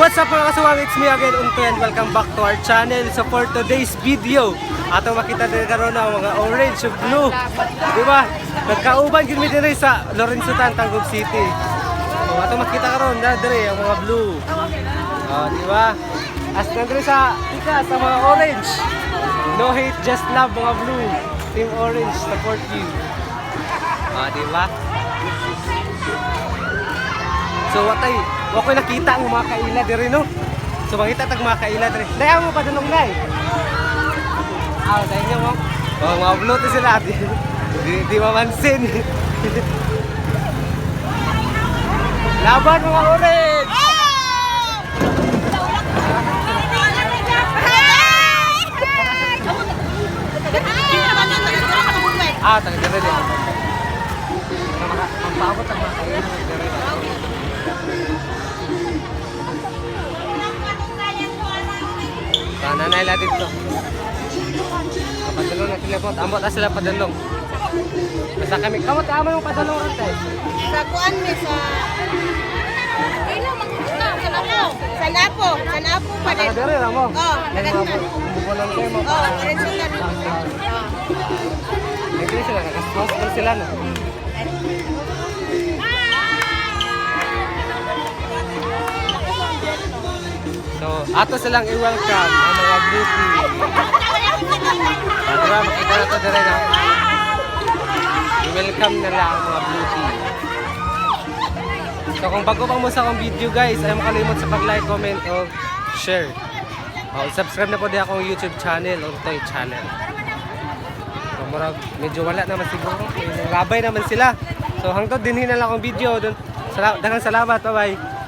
What's up, mga kasuwang? It's me again, Untoy, and welcome back to our channel. So for today's video, ato makita din karon ang mga orange ug blue. Di ba? Nagkauban gid mi diri sa Lorenzo Tan, Tangub City. So ato makita karon na diri ang mga blue. Oh, di ba? As nandiri sa pikas ang mga orange. No hate, just love, mga blue. Team Orange, support you. Ah, di ba? So watay, wa ko'y nakita ang mga kaila diri, no. So makita tag mga kaila diri. Day mo padulong, nay. Ah, dai niyo mo. Oh, mga blue to sila. Di mamansin. Laban, mga orange. Ah, taga diri din. Mapaabot ang mga kaila diri. Sana na ila dito. Papadulong na sila po. Ambot na sila padulong. Basta kami. Kamot amo yung padulong ante. Sa kuan mi sa Sa Napo, sa Napo pa Taga din. diri ra mo. Oo, taga diri. Bubulan kayo mo. Oh, Lorenzo Tan. Nagdiri sila, nag-house pa sila, no. So, ato silang i-welcome ang mga blue team. Ah, diba, makita na to dire, no? I-welcome na lang ang mga blue team. So, kung bago pa mo sa akong video, guys, ay makalimot sa pag-like, comment, o share. O, subscribe na po din akong YouTube channel, Ontoy Channel. So, murag, medyo wala naman siguro. Labay naman sila. So, hangtod dinhi na lang akong video. Dun, daghang salamat. Bye-bye.